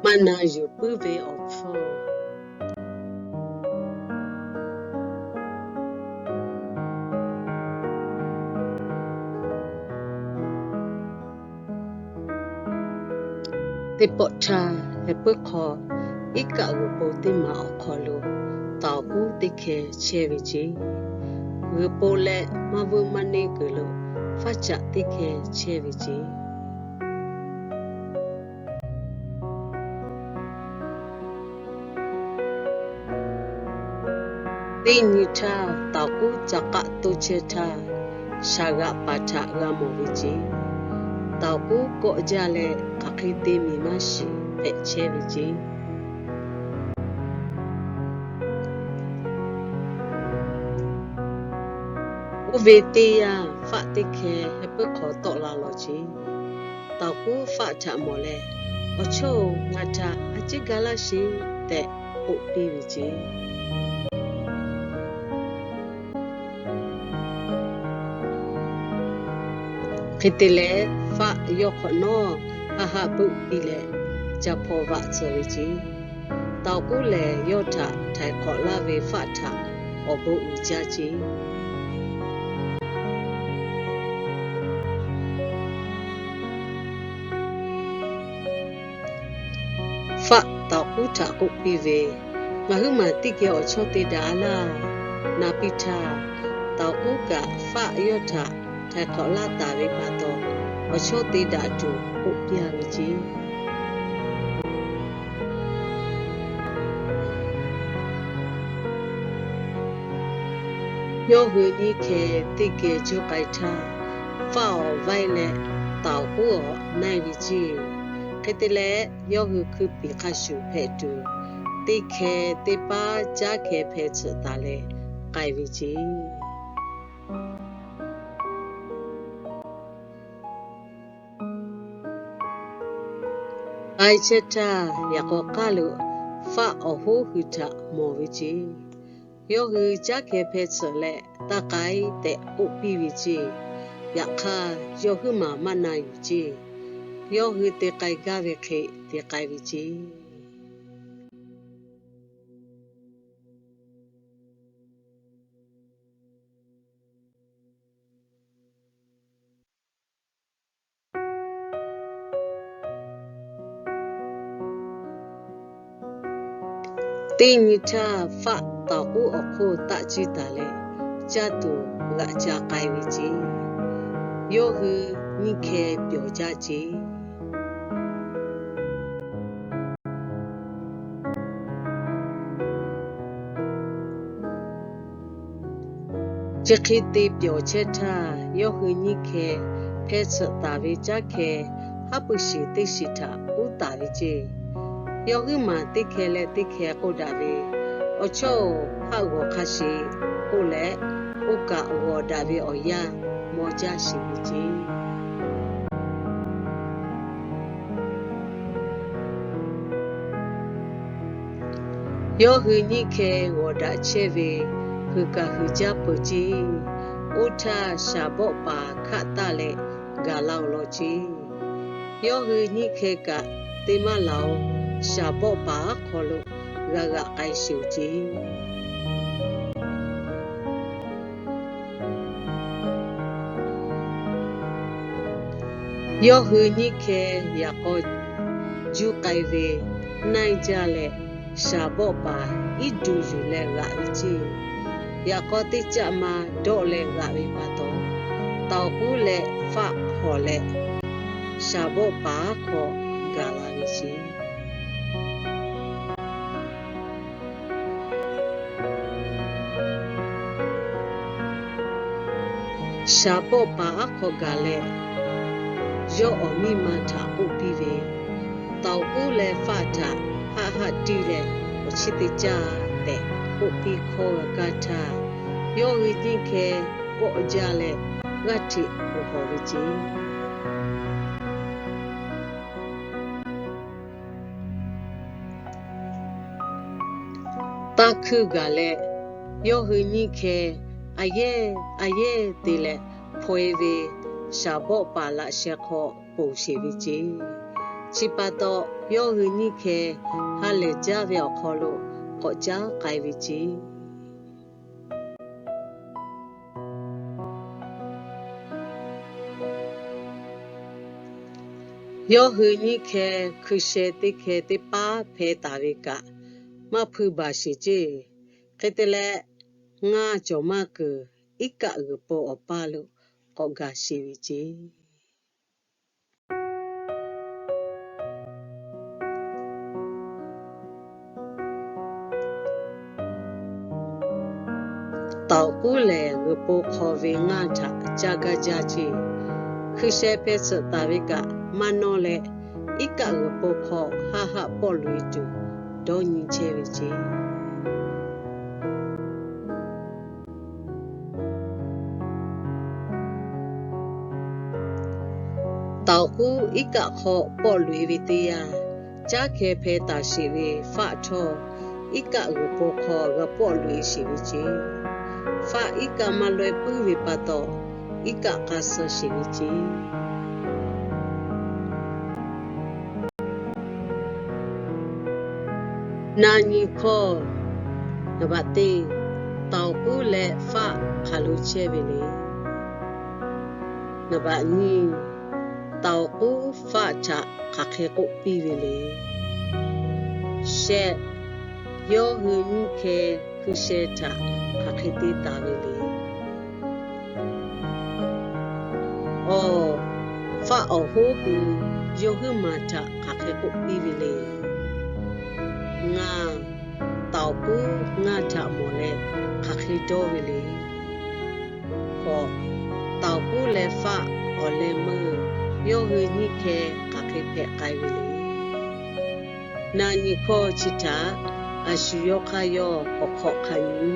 Maˇ na yuˬ puiˉ ve awˬ hpfuhˇ. Teˇ pawˆ htaˇ, heh puiˉ hk'aw iˉ kaˆ g'uiˬ po teˇ maˬ awˬ hk'aw lo tawˍ kuˉ teˇ hkeh chehˇ ve ceˇ. G'uiˬ po leh maˇ vuiˇ maˇ neˇ kuiˬ lo faˆ caꞈ teˇ hkeh chehˇ ve ceˇ. Teˇ nyi htaˇ, tawˍ kuˉ ca k'aˆ toˇ chehˇ htaˇ, shaˍ g'aꞈ paˍ htaꞈ g'a mawˬ ve ceˇ. Tawˍ kuˉ kawˆ jaˇ leh, hk'aˬ hk'e te miˬ maˇ shiˍ hpehꞈ chehˇ ve ceˇ. Oˇ ve teˇ yanˇ, faˆ teˇ hkeh heh puiˉ hk'aw tawˆ la lawˬ ceˇ. Tawˍ kuˉ faˆ htaꞈ mawˬ leh, Awˬ chawˇ-oˬ, ngaˬ htaꞈ a ciˉ ga laˇ sheˍ tehꞈ k'oˆ piˇ ve ceˇ. Hk'e te leh, faˆ yawˇ hk'awꞈ nawˉ haˆ haˆ beuˆ piˇ leh, ca hpaw vaꞈ tcuh ve ceˇ. Tawˍ kuˉ lehˬ, yawˇ htaꞈ htaiˍ hk'awꞈ laˇ ve faˆ htaꞈ awˬ bon uiˍ jaˇ ceˇ. Faˆ tawˍ kuˉ htaꞈ k'oˆ piˇ ve, Ngaˬ huiˉ maˬ teˇ geh awˬ chawˇ te daꞈ a laˇ. Na piˇ htaˇ, tawˍ kuˉ kaꞈ faˆ yawˇ htaꞈ htaiˍ hk'awꞈ laˇ taˍ ve pa taw, awˬ chawˇ te daꞈ tuˬ k'oˆ piˇ a ve ceˇ. Yawˇ hui nyiˇ hkeh teˇ geh juˇ k'ai htaˇ, faˆ awˬ vaiˇ leh tawˍ kuˉ awˬ naiˇ ve ceˇ. Hk'e te leh, yawˇ hui hkui piˍ hk'a shuˍ hpehꞈ tuˬ, teˇ hkeh teˇ paˉ caˉ hkeh hpeh tsuhꞈ taˍ leh k'ai ve ceˇ. K'ai chehˇ htaˇ, yaꞈ k'aw k'aˉ lo faˆ awˬ hoˉ hui htaꞈ mawˬ ve ceˇ. Yawˇ hui caˉ hkeh hpeh tsuhꞈ leh, Taˇ k'ai tehꞈ k'oˆ piˇ ve ceˇ. Yaꞈ hk'aˇ, yawˇ huiˉ maˬ maˇ na yuˬ ceˇ. Yawˇ hui te k'ai gaˇ ve hk'e te k'ai ve ceˇ. Teˇ nyi htaˇ, faˆ tawˍ kuˉ awˬ hk'oˆ taˆ ciˇ taˍ leh, caˇ tuˬ g'aꞈ ca k'ai ve ceˇ. Yawˇ hui nyiˇ hkeh pyawˬ jaˇ ceˇ. Chi hk'e te pyawˬ chehˇ htaˇ, yawˇ hui nyiˇ hkeh hpeh tsuhꞈ taˍ ve caˉ hkeh haˉ pui shiˍ teˇ shiˍ htaꞈ uˉ taˍ ve ceˇ. Yawˇ huiˉ maˬ teˇ hkeh leh teˇ hkeh k'oˆ daꞈ ve, Awˬ chawˇ-oˬ, haˆ g'awˬ hk'a sheˍ k'oˆ leh, oˇ kaꞈ g'awˬ daꞈ ve awˬ yanˇ maw jaˇ sheˍ ve ceˇ. Yawˇ hui nyiˇ hkeh g'awˬ daꞈ chehˇ ve, hui kaꞈ hui jaˇ peuˬ ceˇ. Oˇ htaˇ, shaˍ bawˆ paˍ hkaˆ taˇ leh gaˬ la-oˬ law ceˇ. Yawˇ hui nyiˇ hkeh kaꞈ te maˇ laˬ-oˬ, shaˍ bawˆ paˍ aˉ hk'aw lo g'a g'aꞈ k'ai sheˍ ceˇ. Yawˇ hui nyiˇ hkeh yaꞈ k'aw juˇ k'ai ve, naiˇ jaˇ leh, shaˍ bawˆ paˍ iˉ duˬ yuˬ leh g'aꞈ ve ceˇ. Yaꞈ k'aw teˇ caˆ ma dawˆ leh g'aꞈ ve pa taw, tawˍ kuˉ leh faˆ hawˬ leh, shaˍ bawˆ paˍ aˉ hk'aw gaˬ la ve ceˇ. Shaˍ bawˆ paˍ aˉ hk'aw gaˬ leh, yawˇ awˬ miˇ ma htaꞈ k'oˆ piˇ ve, Tawˍ kuˉ leh faˆ htaꞈ haˆ haˆ tiˇ leh awˬ chiˇ te caˇ tehꞈ k'oˆ piˇ hkawˇ g'a kaˇ htaˇ, yawˇ hui nyiˇ hkeh kawˆ jaˇ leh g'aˇ hteꞈ kuˬ hawˬ ve ceˇ. Tanˇ hkuinˇ gaˬ leh, yawˇ hui nyiˇ hkeh a yehˇ a yehˇ te leh hpaw-e ve shaˍ bawˆ paˍ laꞈ sheh hk'aw ponˬ sheˍ ve ceˇ. Chi pa taw, yawˇ hui nyiˇ hkeh ha lehˬ jaˇ ve awˬ hk'aw lo k'awꞈ caˉ k'ai ve ceˇ. Yawˇ hui nyiˇ hkeh hkui sheh teˇ hkeh teˇ paˉ hpeh taˍ ve kaꞈ, maˇ hpui baˬ sheˍ ceˇ. Hk'e te leh, ngaˇ cawˬ maˇ kuiˬ iˉ kaˆ g'uiˬ po awˬ paˇ lo k'awꞈ gaˬ sheˍ ve ceˇ. Taoˍ k'uˉ lehˬ, g'uiˬ po hk'aw ve ngaˇ htaꞈ caˇ gaˇ jaˇ ceˇ. Hkui sheh hpeh tsuhꞈ taˍ ve kaꞈ maˇ nawˇ leh, iˉ kaˆ g'uiˬ po hk'aw haˆ haˆ pawˆ loꞈ e tuˬ dawˇ nyi chehˇ ve ceˇ. Taoˍ k'uˉ iˉ kaˆ hk'aw pawˆ loꞈ e ve teˇ yanˇ, caˉ hkeh hpeh taˍ sheˍ ve faˆ htawˇ, iˉ kaˆ g'uiˬ po hk'aw g'a pawˆ loꞈ e sheˍ ve ceˇ. Faˆ iˉ kaˆ maˇ laweh puiˉ ve pa taw, iˉ kaˆ k'a suh sheˍ ve ceˇ. Na nyi hkawˇ, naˍ baꞈ teˇ, taoˍ k'uˉ leh faˆ hk'aˬ lo chehˇ ve le. Naˍ baꞈ nyiˇ, taoˍ k'uˉ faˆ htaꞈ hk'aˬ hk'e k'oˆ piˇ ve le. Shehˆ, yawˇ hui nyiˇ hkeh hkui sheh htaꞈ hk'aˬ hk'e te taˍ ve le. Awˬ, faˆ awˬ hoˉ hui yawˇ huiˉ maˬ htaꞈ hk'aˬ hk'e k'oˆ piˇ ve le. Ngaˇ, taoˍ k'uˉ ngaˇ htaꞈ mawˬ leh hk'aˬ hk'e dawˇ ve le. Hkawꞈ, taoˍ k'uˉ leh faˆ awˬ leh meuˇ yawˇ hui nyiˇ hkeh hk'aˬ hk'e hpehꞈ k'ai ve le. Na nyi hkawˇ chi htaꞈ a shu yawˇ hk'aˇ yawˇ k'awꞈ hk'awꞈ hk'a nyi.